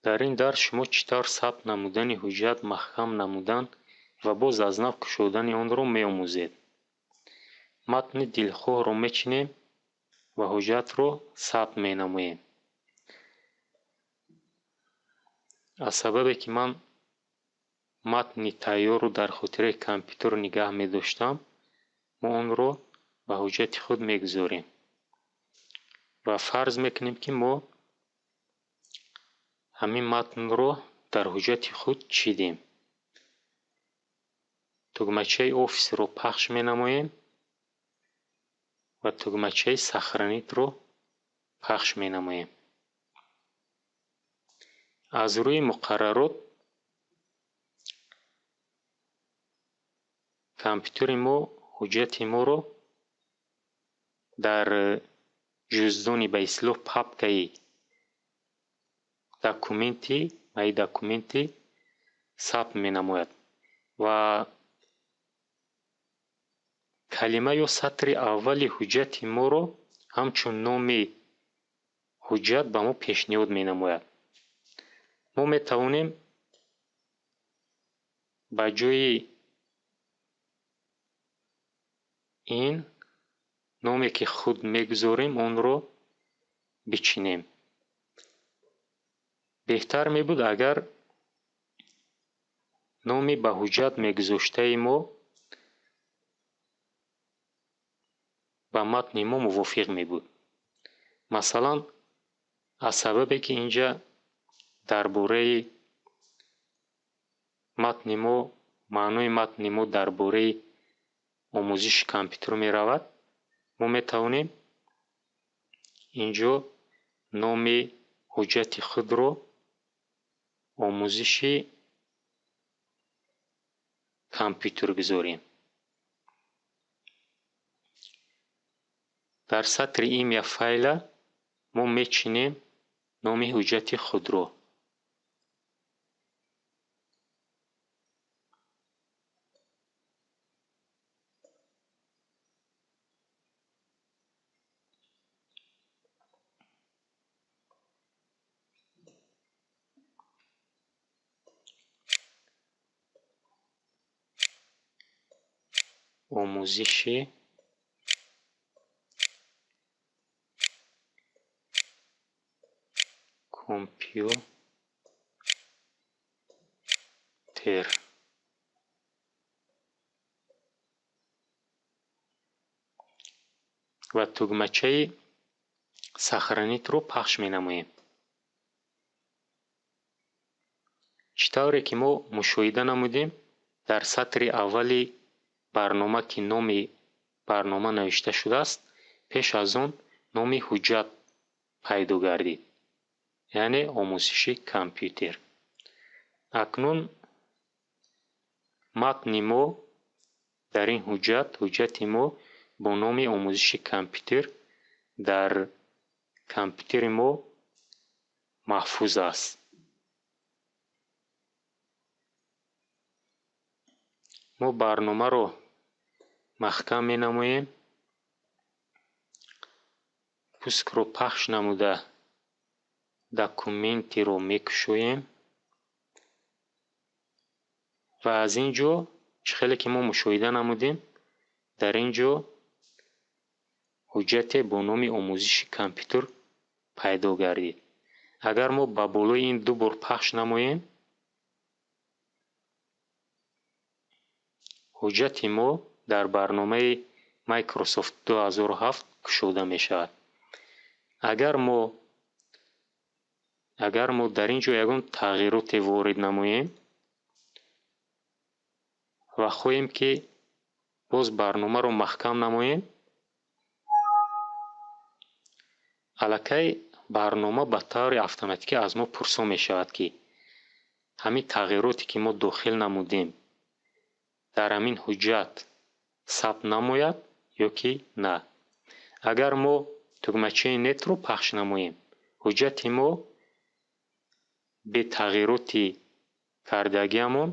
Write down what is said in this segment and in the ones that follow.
Дар ин дарс шумо чӣ тавр сабт намудани ҳуҷҷат, маҳкам намудан ва боз аз нав кушодани онро меомӯзед. Матни дилхоҳро мечинем ва ҳуҷҷатро сабт менамоем. Аз сабабе ки ман матни тайёрро дар хотираи компютер нигаҳ медоштам, мо онро ба ҳуҷҷати худ мегузорем ва фарз мекунем, ки мо ҳамин матнро дар ҳуҷҷати худ чидем. Тугмачаи Офисро пахш менамоем ва тугмачаи Сохранитьро пахш менамоем. Аз рӯи муқаррарот компютери мо ҳуҷҷати моро дар ҷуздони, ба истилоҳ, папкаи Документы, Мои документы сабт менамояд ва калима ё сатри аввали ҳуҷҷати моро ҳамчун номи ҳуҷҷат ба мо пешниҳод менамояд. Мо метавонем ба ҷои ин номе, ки худ мегузорем, онро бичинем. Беҳтар мебуд, агар номи ба ҳуҷҷат мегузоштаи мо ба матни мо мувофиқ мебуд. Масалан, аз сабабе ки инҷа дар бораи матни мо, маънои матни мо дар бораи омӯзиши компютер меравад, мо метавонем инҷо номи ҳуҷҷати худро омӯзиши компютер гузорем. Дар сатри Имя файла мо мечинем номи ҳуҷҷати худро. Омӯзиши компютер. Ва тугмачаи Сохранитьро пахш менамоем. Чӣ тавре ки мо мушоҳида намудем, дар сатри аввали барнома, ки номи барнома навишта шудааст, пеш аз он номи ҳуҷҷат пайдо гардид, яъне омӯзиши компютер. Акнун матни мо дар ин ҳуҷҷат, ҳуҷҷати мо бо номи омӯзиши компютер дар компютери мо маҳфуз аст. Мо барномаро маҳкам менамоем, Пускро пахш намуда Документиро мекушоем ва аз ин ҷо, чӣ хеле ки мо мушоҳида намудем, дар ин ҷо ҳуҷҷате бо номи омӯзиши компютер пайдо гардид. Агар мо ба болои ин ду бор пахш намоем, ҳуҷҷати мо дар барномаи Microsoft 2007 кушода мешавад. Агар мо дар ин ҷо ягон тағйироте ворид намоем ва хоҳем, ки боз барномаро маҳкам намоем, аллакай барнома ба таври автоматикӣ аз мо пурсон мешавад, ки ҳамин тағйироте, ки мо дохил намудем, дар ҳамин ҳуҷҷат сабт намояд ё ки на. Агар мо тугмачаи Нетро пахш намоем, ҳуҷҷати мо бетағйироти кардагиамон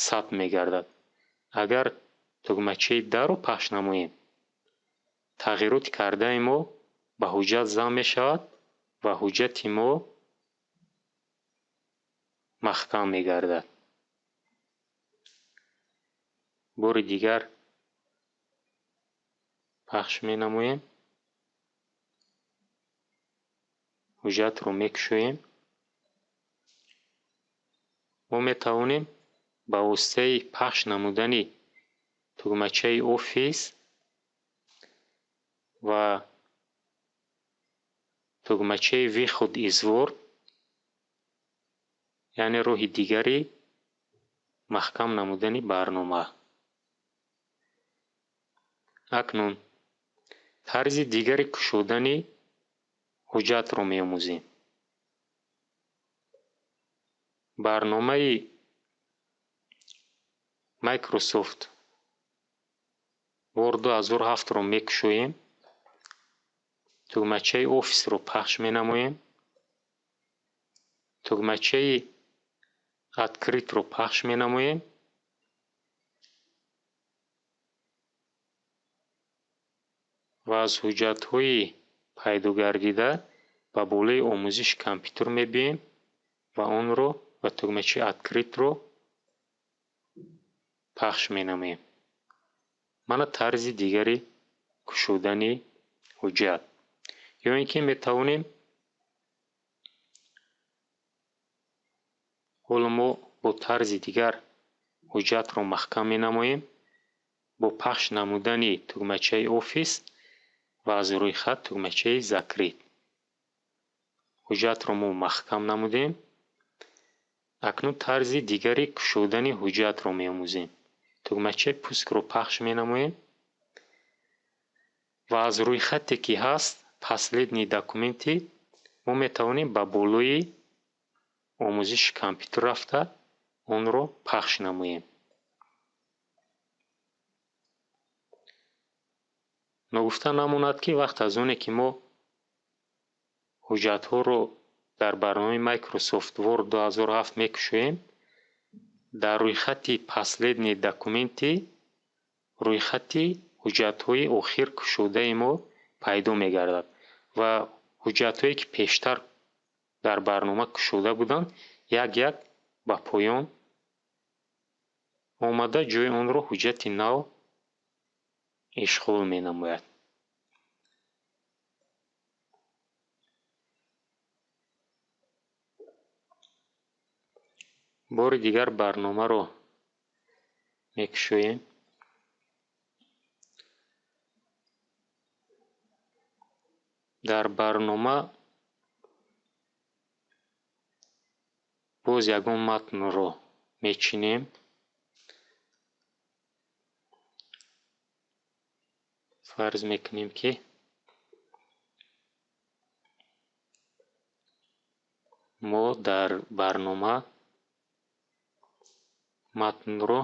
сабт мегардад. Агар тугмачаи Дарро пахш намоем, тағйироти кардаи мо ба ҳуҷҷат зам мешавад ва ҳуҷҷати мо Маҳкам мегардад. Бори дигар пахш менамоем, ҳуҷҷатро мекушоем. Мо метавонем ба воситаи пахш намудани тугмачаи Офис ва тугмачаи Выход из Word, яъне роҳи дигари маҳкам намудани барнома. Акнун тарзи дигари кушодани ҳуҷҷатро меомӯзем. Барномаи Microsoft Word 2007-ро мекушоем, тугмачаи Офисро пахш менамоем, тугмачаи Открытьро пахш менамоем ва аз ҳуҷҷатҳои пайдогардида ба болои омӯзиши компютер мебием ва онро ва тугмачаи Открытьро пахш менамоем. Мана тарзи дигари кушодани ҳуҷҷат. Ё ин ки метавонем, ҳоло мо бо тарзи дигар ҳуҷҷатро маҳкам менамоем бо пахш намудани тугмачаи Офис ва аз рӯйхат тугмачаи Закрыть. Ҳуҷҷатро мо маҳкам намудем. Акнун тарзи дигари кушодани ҳуҷҷатро меомӯзем. Тугмачаи Пускро пахш менамоем ва аз рӯйхате, ки ҳаст, Последние документы, мо метавонем ба болои омӯзиши компютер рафта, онро пахш намоем. Ногуфта намонад, ки вақт аз оне ки мо ҳуҷҷатҳоро дар барномаи Microsoft Word 2007 мекушоем, дар рӯйхати Последние документы рӯйхати ҳуҷҷатҳои охир кушодаи мо пайдо мегардад ва ҳуҷҷатҳое, ки пештар дар барнома кушода буданд, як як ба поён омада, ҷои онро ҳуҷҷати нав ишғол менамояд. Бори дигар барномаро мекушоем. Дар барнома боз ягон матнро мечинем. Фарз мекунем, ки мо дар барнома матнро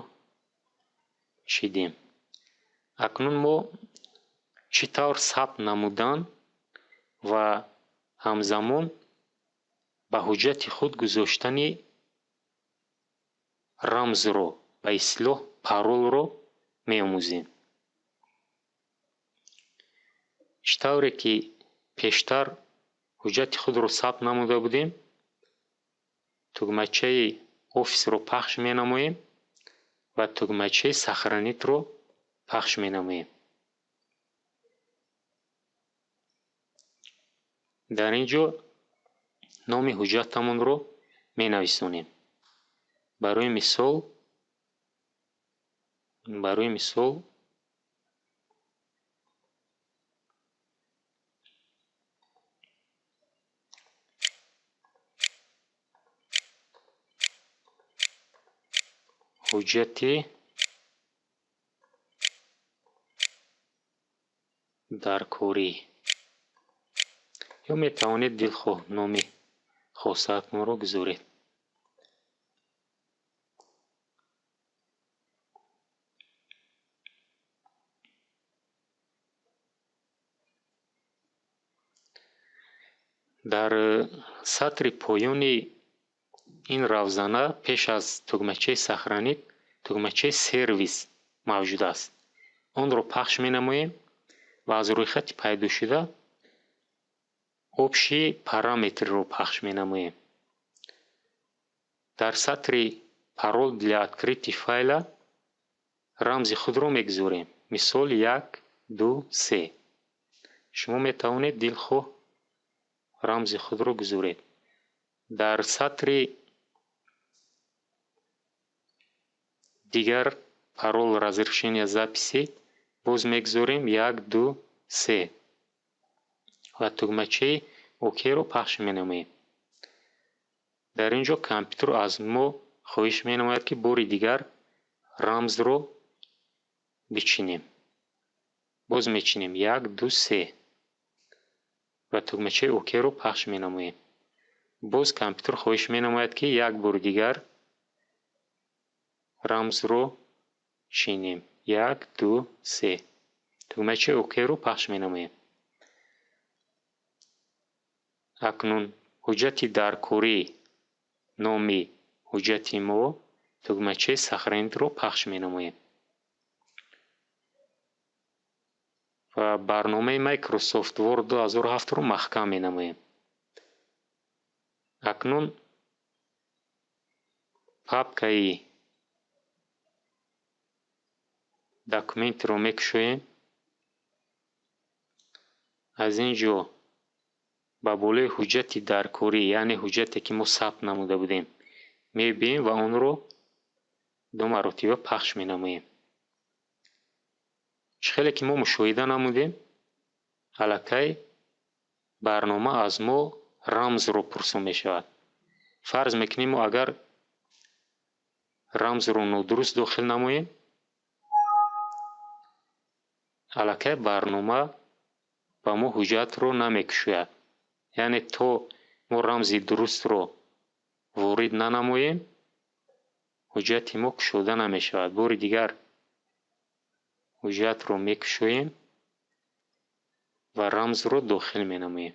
чидем. Акнун мо чӣ тавр сабт намудан ва ҳамзамон ба ҳуҷҷати худ гузоштани рамзро, ба истилоҳ паролро меомӯзем. Чӣ тавре ки пештар ҳуҷҷати худро сабт намуда будем, тугмачаи Офисро пахш менамоем ва тугмачаи Сохранитьро пахш менамоем. Дар ин ҷо номи ҳуҷҷатамонро менависонем. Барои мисол, ҳуҷҷати даркорӣ, ё метавонед дилхоҳ номи хосаатонро гузоред. Дар сатри поёни ин равзана пеш аз тугмачаи Сохранить тугмачаи Сервис мавҷуд аст. Онро пахш менамоем ва аз рӯйхати пайдошуда Общие параметрыро пахш менамоем. Дар сатри «Пароль для открытия файла» рамзи худро мегузорем. Мисол, 1, 2, 3. Шумо метавонед дилхоҳ рамзи худро гузоред. Дар сатри дигар, «Пароль разрешения записи», боз мегузорем 1, 2, 3 ва тугмачаи «Окей»-ро пахш менамоем. Дар ин ҷо компютер аз мо хоҳиш менамояд, ки бори дигар рамзро бичинем. Боз мечинем 1, 2, 3 ва тугмачаи «Окей»-ро пахш менамоем. Боз компютер хоҳиш менамояд, ки як бори дигар рамзро чинем. 1, 2, 3. Тугмачаи «Окей»-ро пахш менамоем. Акнун ҳуҷҷати даркорӣ, номи ҳуҷҷати мо, тугмачаи «Сохранить»-ро пахш менамоем. Ва барномаи Microsoft Word 2007-ро маҳкам менамоем. Акнун папкаи документро мекушоем. Аз ин ҷо ба болои ҳуҷҷати даркорӣ, яъне ҳуҷҷате, ки мо сабт намуда будем, мебием ва онро ду маротиба пахш менамоем. Чӣ хеле ки мо мушоҳида намудем, аллакай барнома аз мо рамзро пурсон мешавад. Фарз мекунем, мо агар рамзро нодуруст дохил намоем, аллакай барнома ба мо ҳуҷҷатро намекушояд. Яъне то мо рамзи дурустро ворид нанамоем, ҳуҷҷати мо кушода намешавад. Бори дигар ҳуҷҷатро мекушоем ва рамзро дохил менамоем.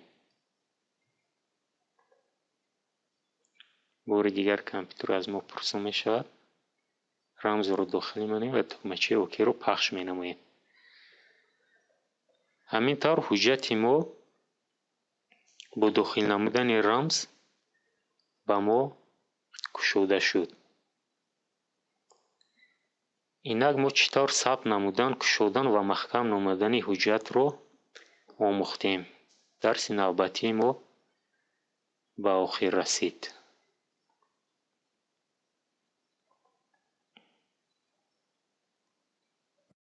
Бори дигар компютер аз мо пурсон мешавад. Рамзро дохил менамоем ва тугмачаи «Окей»-ро пахш менамоем. Ҳамин тавр ҳуҷҷати мо бо дохил намудани рамз ба мо кушода шуд. Инак мо чӣ тавр сабт намудан, кушодан ва маҳкам намудани ҳуҷҷатро омӯхтем. Дарси навбатии мо ба охир расид.